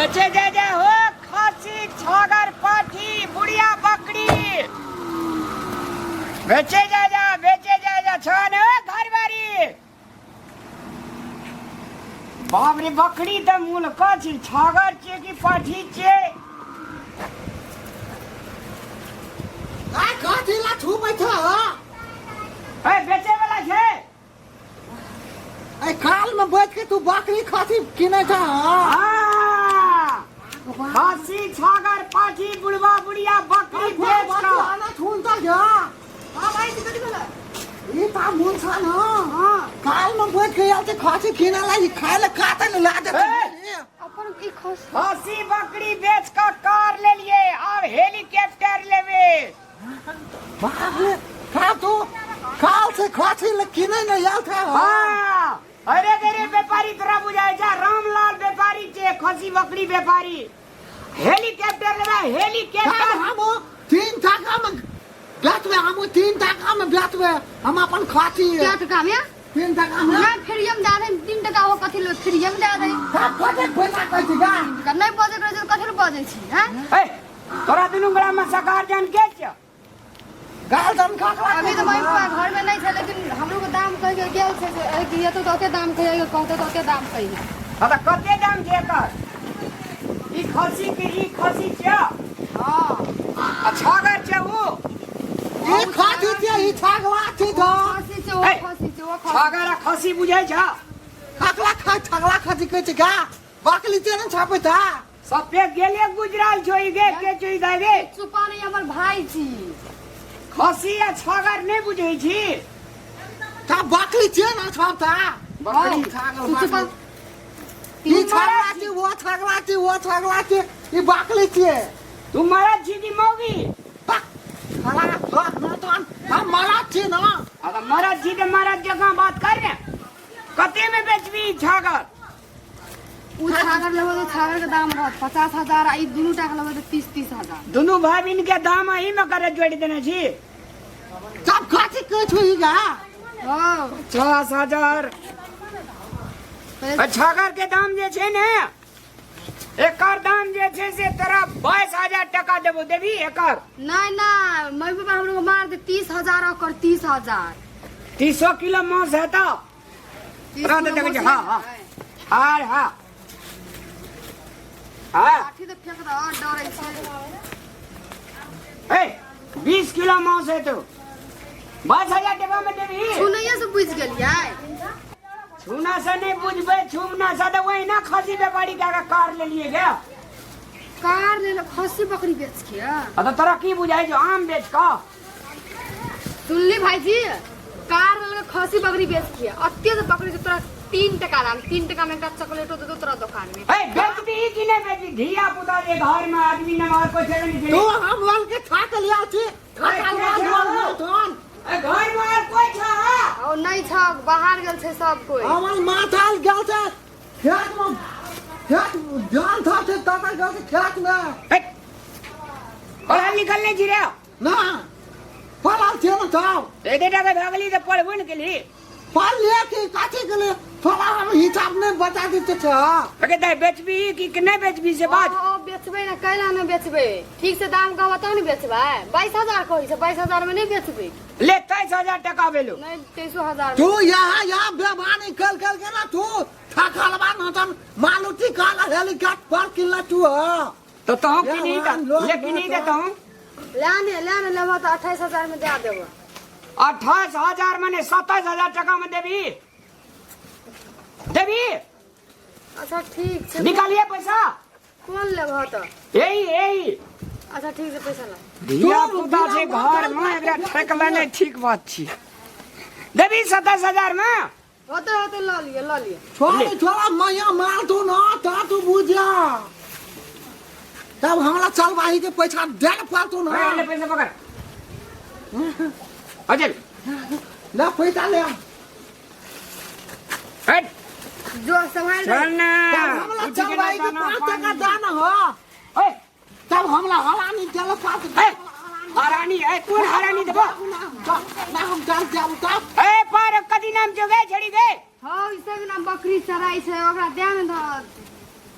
बेचे जा जा हो खासी छागर पाठी बुढ़िया बकरी बेचे जा जा बेचे जा जा छन घरवारी बाप रे बकरी तऽ मूल का छी छागर छियै कि पाठी छियै। आ कथी ला छुपै छ हो? ए बेचे वाला छै। ए काल में बैठ के तू बकरी खसी किनै छ हो? हाँ, खासी छागर पाठी बुढ़वा बुढ़िया बकरी बेच कऽ आना छुन त जा। हाँ भाई कथी भेलै? ई ता मुन छ न। काल में बैठ के आयल छै खसी किनै ला, ई खाय ला काटे ला ला देतै। ए! अपन ई खस खसी बकरी बेच कऽ कार लेलिए आब हेलीकॉप्टर लेबे। बाप रे, का तू काल से खसी ले किनै न आयल छै हो? हाँ, अरे अरे व्यापारी तोरा बुझाय छै रामलाल व्यापारी छै खसी बकरी व्यापारी। हेलीकॉप्टर लेबे हेलीकॉप्टर। हम 3 टाका में बेचबे, हम 3 टाका में बेचबे हम अपन खसी। क्या टका में? 3 टाका में। नहीं फ्री में दे दे 3 टका हो कथी ले फ्री में दे दे। का कते पैसा कहै छी गा? नहीं बजै रहै छै कथी ले बजै छी हैं? ए तोरा दुनू गोरा में सकार जान के छ? गाल दम खा खा। अभी तो मम्मी पापा घर में नहीं थे लेकिन हमरो के दाम कह के गेल छै जे कि ये तो ओते दाम कहिए कहते तो ओते दाम कहिए। हां त कते दाम छै एकर? ई खसी के ई खसी छ? हां। आ छागर छै उ? ई खसी छै ई छागवा छै तो। खसी छै ओ खसी छै ओ खसी। छागर आ खसी बुझै छ? खकला खा छागला खसी कहै छै गा। बकली ते न छापै था। सफे गेले गुजराल छो ई गे के छो ई दाइ गे। चुपा नहीं हमर भाई छी। खसी आ छागर नहीं बुझै छी? ता बकली ते न छापता। बकरी छागल चुपा। ई छागला छी वो छागला छी वो छागला छी ई बकली छी। तू मरद छी कि मौगी? बक हला बक न तो हम मरद छी न। अगर मरद छी त मरद जकाँ बात कर ने। कते में बेचबी छागर? उ छागर लेबै तऽ छागर के दाम रहत 50,000 आ ई दुनू टा के लेबै तऽ 30-30 हजार। दुनू भाई बहिन के दाम अही में करे जोड़ि देने छी। सब कथी कहै छौ ई गा? हँ। 50,000। छागर के दाम जे छै ने एकर दाम जे छै से तोरा 22,000 टका देबो, देबी एकर? नहीं नहीं मम्मी पापा हमरो मार दे 30,000 ओकर 30,000। 300 किलो मांस हेतौ। तीस तोरा तऽ किलो देखै छी मांस हाँ नहि हाँ हेतै। हाँ हाँ हाँ। लाठी तऽ फेंक दऽ और डरै छै। ए 20 किलो मांस हेतौ। 22,000 टका में देबी? छुनैये से बुझि गेलियै। छूना से नहीं बुझबै, छूना से तऽ ओहिना खसी व्यापारी के आगे कार लेलिए गे। कार लेलक खसी बकरी बेच के। आ तऽ तोरा की बुझाइ छौ आम बेच कऽ? सुनली भाईजी कार लेलक खसी बकरी बेच के अते से बकरी से तोरा 3 टका दाम, 3 टका में एकटा चॉकलेटो देतो तोरा दुकान में। ए बेचबी कि नहीं बेचबी? धिया पुता जे घर में आदमी न और कोई छेबे नहीं तू छै। हम लल के थाकल आयल छी। थाकल आयल छी। ए घर में और कोई छ? ओ नहीं छ, बाहर गेल छै सब कोई। हमर माथा गेल छै खेत में, खेत जान था छै तता गेल छै खेत में। ए पढ़ल लिखल नहीं छी रे? ना पढ़ल छियै न तब। एते टाका भए गेली तऽ पढ़बो ने केली। पढ़ लिए कि कथी के लिए? थोड़ा हम हिसाब नहीं बता देते छे। अगे दाई बेचबी कि नहीं बेचबी से बात? ओ बेचबे ना कैला ना बेचबे, ठीक से दाम कहबो तब ने बेचबे। 22,000 कहै छै, 22,000 में नहीं बेचबे। ले 23,000 टका भेलो। नहीं 23,000। तू यहाँ यहाँ बेमानी कल कल के ना तू थकल बा न तन मालूटी काला हेलीकॉप्टर पर किनला तू हो। तो तहु की नहीं दा, ले की नहीं दे तहु? ले ने लेबो तो 28,000 में दे देबो। 28,000 माने 27,000 टका में देबी? देबी? अच्छा ठीक छै। निकालिए पैसा। कोन लेबो तो? यही यही। अच्छा ठीक छै पैसा ला। धिया पुता छै घर में एकरा ठेकला नहीं ठीक बात छी। देबी 27,000 में? होते होते ल लिअ ल लिअ। छोड़ छोड़ा मैया मार तू न ता तू बुझा। तब हमरा चलबाही के पैसा दे न फालतू न। ले पैसा पकड़। अजल। ले पैसा ले। हट। जो संभाल। चल ना। तब हमरा चलबाही के 5 टका दान हो। ए तब हमरा हरानी देल फालतू। ए हरानी ए कोन हरानी देबो? ना हम चल जाब तब। ए पर कथी नाम छौ गे छड़ी गे? हां ई सब नाम बकरी चराई छै ओकरा ध्यान द।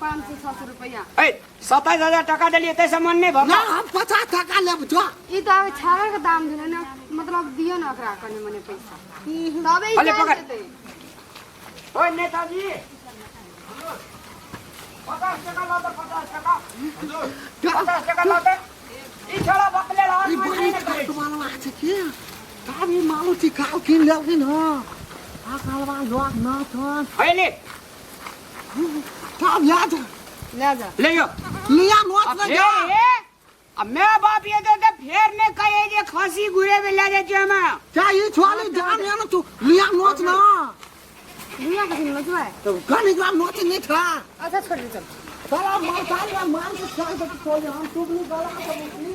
500 600 रुपया। ए, 27,000 टका देलियै ताहिसँ मन नहि भऽ ना, हम 50 टका लेब जो। ई तऽ आब छागर के दाम भेलै ने, मतलब दियौ ने ओकरा कनि मनि पैसा तबे ई अले जानि पकड़। जेतै। ओए नेताजी, 50 टका लाओ तऽ, 50 टका, 50 टका लाओ तऽ। ई छोड़ा बकले ई रहल बड़ी ठक मालवा छै की तब ई मालूची काल कीन लेलखिन हँ आ कालवा लोक न छन। ले। तब ले जा। ले जा। ले यो। लिया नोच आ ले फेर जा। हे आ मैं बाप ये तो फेर ने कहे जे खसी घुरे में ले जाय छै हमे। क्या ई छोली जान या न तू लिया नोच ना। दुनिया के दिन नचबै। तो कनिक बार नोच नहीं था। अच्छा, छोड़ दे, चल। साला माल साला माल के खाए तो छोड़ हम तू भी गला तो मुसली।